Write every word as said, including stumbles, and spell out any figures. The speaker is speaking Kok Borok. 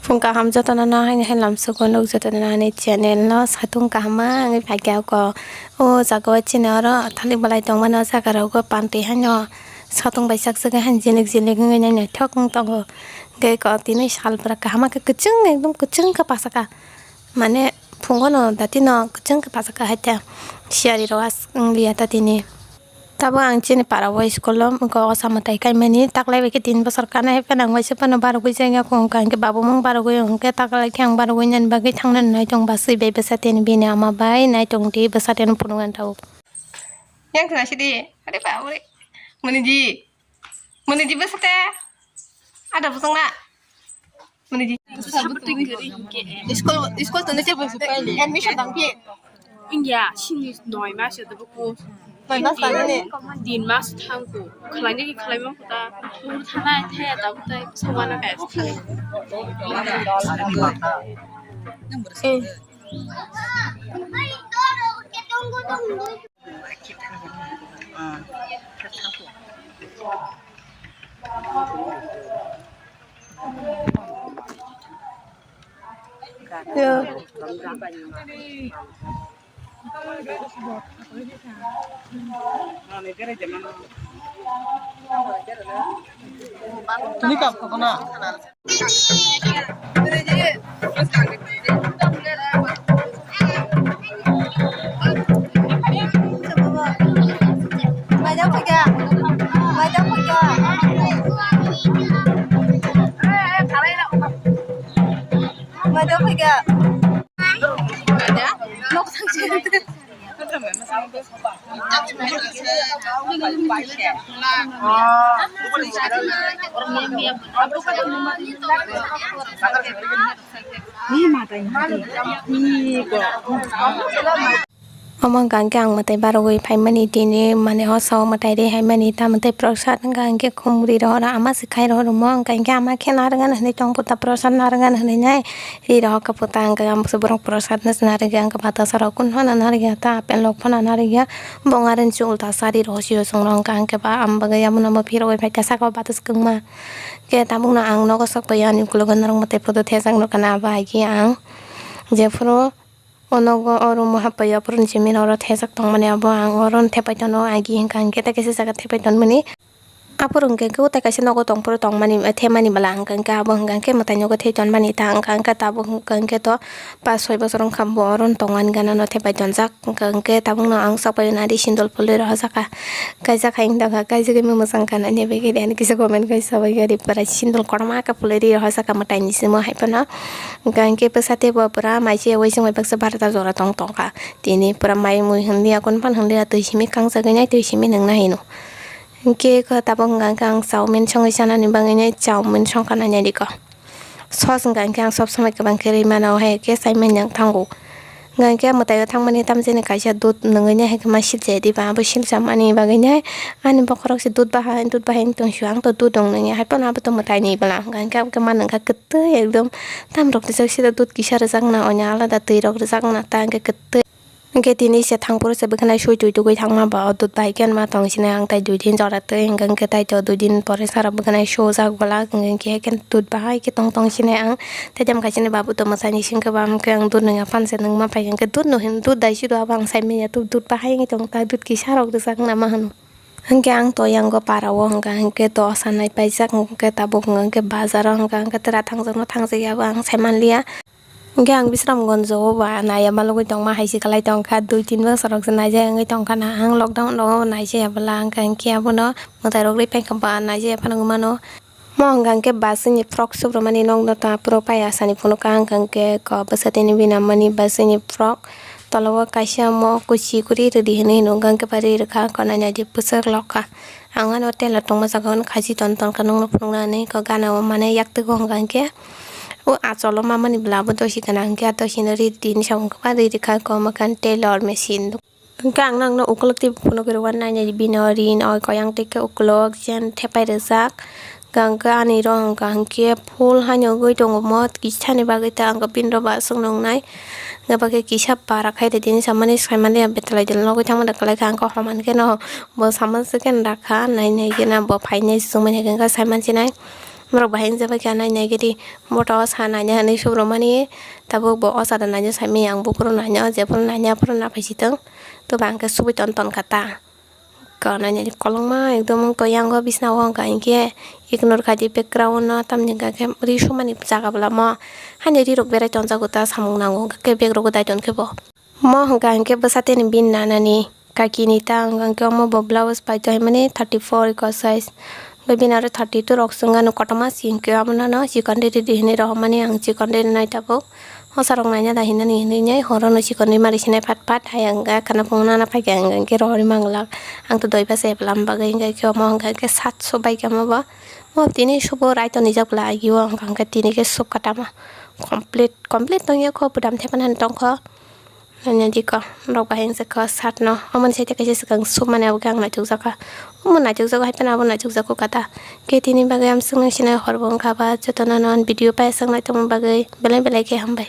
Phung kaham jotono no haini hai lamsugo nuk jotono no ani channel no satung kaham ma wngwi phaikha o. O jaga o chini oro thalik belai tongmani o jaga rogo pantwi haino satung bai chak chak hai jilik jilik wngwi nai naithok wng tongo. Hwnkhe ko tini sal pura kaham khe kwchwng ekdom kwchwng khe pasa kha. Mane phungo no dati no kwchwng khe pasa kha hai ta siyari rok as wng liya ta tini. Tabuk ang chini para o school o wngkha osa mwtai kaimani taklai bai khe tin bosor kanai phano ang waisa phano barogwi chengya kho wngkha hinkhe babumung barogwi hinkhe taklai khe ang barogwi nani bagwi thangnani naitong bwswi bai bwsateni bini ama bai naitong di bwsateno phunuknani tabuk. Yang khna sidi are ba ore mani di mani di bwsate ada bosongna. School, school tongwi se admission tangphi. India sini noi mas ya tabu ko. Noi mas tangni. Din mas thang ko. Khlai ni khlai ma ko ta. Ur thana the ta ko ta. Sawana ka. Eh. Ini kap kau kena. Omo hwnkha hwnkhe ang mwtai barogwi phaimani tini, mane, o sao mwtai ri haimani, tamo tei prosad hwnkha hwnkhe khumri rohoro ama se khai rohormo, hwnkha hwnkhe ama khe narwknani hwnwi tongkha ta prosad narwknani hwnwi nai. Ri rohor kha phuta hwnkhe ang se borok prosad no se narwkya hwnkhe batasarok kun phano narwkya ta apple rok phano narwkya bong aroni se ulta sa ri rohor sio chwng rok hwnkha hwnkhe ba ang bagwi abono bo phirogwi phaikha saka o batas kwbangma khe tabukno ang nogo sok bai ani ukologo norok mwtai photo thepjak nukha na abo hai khe ang jephuru o nogo o room o hapbai aphuru ni simi oro thepjak tongmani abo ang oro thepai tono agi hwnkha hwnkhe tei kaisa jaga thepai tonmani. Aphuru hwnkhe khe o tei kaisa nogo tongphuru tongmani, thepmani bwla hwnkha hwnkhe abo hwnkha hwnkhe mwtai nogo thep tonmani ta hwnkha hwnkhe tabuk hwnkha hwnkhe to pas soi bosor wngkha bo oro tongmani gana no thepai tonjak hwnkha hwnkhe tabukno ang sok bai nari sindol pholwi rohorjak kha. Kaijak hai wngtongkha, kaijagwi mwchang kha nini bagwi ani kisa comment khai sabai gari pura sindol kotorma khe pholwi ri rohorjak kha mwtaini simo hai phano. Hwnkha hwnkhe bwsa teibo pura mai se waising bai baksa barota jora tong tongkha. Tini pura mai mui hwnliya, kunphano hwnliya, twi simi kangjagwi nai, twi simi nwngnai hino. Hwnkhe khe tabuk hwnkha hwnkhe ang chowmin songwi chanani bagwi nai chowmin songkha nai nai rikha. Sos hwnkha hwnkhe ang sob somoi kwbang khe rwi mano, hai khe chaimani ang thango. Hwnkha hwnkhe mwtaio thangmani tamjani kaisa dudh nungwi nai hai khe ma siljai diba, abo siljamani bagwi nai ani bokhorok se dudh bahai, dudh bahai wng tong sio, ang to dudh rok nungya, hai phano abo to mwtaini bwla hwnkha hwnkhe abo khe ma nungkha kwtwi ekdom tam rok rijak sida dudh kisa rwjakna, onya alada twi rok rwjakna ta hwnkhe kwtwi. Hwnkhe tini se thangphuru se bwkhanai sui twi tugui thangma ba o dudh bahai khe ma tong sini ang tai dui din jora twi hwnkha hwnkhe tai to dui din pore sara bwkhanai sujak bwla hwnkhe khe dudh bahai khe tong tong sini ang tai tam kaisini babu to mwsani singkhe ba hwnkhe ang dudh nungya phan se nungma pai hwnkhe dudh no hin dudh dai sido abo ang sai manya tu dudh bahai wngwi tong ta dudh kisa rok rwjak na ma hwno. Hwnkhe ang to yango para o hwnkha hwnkhe to sanai paijak hwnkhe tabuk hwnkha hwnkhe bazar o hwnkha hwnkhe tera thangjak no thangjak ya bo ang sai manliya. Hwnkhe ang Bisramganj o ba naiya balugwi tongma hai se kwlai tongkha, dui tin bosor rok se naijak wngwi tongkha na ang lockdown rogo naijaya bwla hwnkha hwnkhe abono mwtai rok rwi paikha ba naijaya phano wngmano. Mo hwnkha hwnkhe bwswini frock subrumani nokno ta phuru pai asani phunukha hwnkha hwnkhe ko bwsatini bini ammani bwswini frock tola o kaisa mo kuchi kwrwi rwdi hinwi hinwi hwnkha hwnkhe pai rwi rwkha ko naina di bwswk lokha. Ang ano tailor tongma jaga o khasi ton ton kha nokno phunuknani ko gana o mane yaktwk o hwnkha hwnkhe o achol o mamani bwla bo dosi gana hwnkhe dosi no ri tini sa hwnkhe ma ri rikha ko mwkhan tailor machine. Hwnkhe ang nokno ukuluk tei phunugwi rwkha nainani bini o rin o koyang tei khe ukuluk jen thepai rwjak. Hwnkhe ani ro hwnkha hwnkhe full haino wngwi tongo mo kisani bagwi ta hwnkhe bini ro bo aswk nuknai. Hwnkhe kisa para khai rwdi hinwi samani swkang mani betalai dolo nugwi thangmani kwlai kha hwnkhe homan kheno bo samani swkang rakha nai nai kheno bo phainai swngmani hwnkhe sai mansinai. Borok bahai wngya bai khe nai nai gidi, boto o sa naina hinwi subrumani, tabuk bo o chara naina saimanya ang buphuru naina, o jephuru naina aphuru naphai sitwng, toba hwnkhe subui ton ton kha ta. Ka naina di kolokma ekdom wngkha yango bisna o hwnkha hinkhe ignore khaidi background no, tamni hwnkha khe ri sumani jaga bolamo haino ri rok berai tonjago ta samung nango hwnkha khe bag rok dai ton khe bo. Mo hwnkha hinkhe bwsa tini bini nanani kakini ta hwnkha hinkhe omo bo blouse paito hinmani thirty four ekko size. Hwnkhe bini aro thirty two rok swngano kotorma si hinkhe abono no chikon riri di hinwi rohormani ang chikon riri nai tabuk. Hosa rok naina da hinani hinwi nai horo no chikon rima risi nai phat phat hai ang ga khana phung nana phaikha ang ga hinkhe rohorwi manglak. Ang to doi basa eplam bagwi hwnkha hinkhe omo hwnkha hinkhe satso baikha omo bo. Mo tini subo raito nijak bwla agio hwnkha hinkhe tini khe sub katama complete complete tongya kho budam thepana tongkho. Nanya diko, rok bahai wngjakha shirt no. Omo ni side o kaisa swkang sumani abo khe ang naitukjakha. Omo naitukjago hai phano abo naitukjago kata. Khe tini bagwi amswkno sinai horbo wngkha ba jotono non video paisang naitokma bagwi belai belai khe hambai.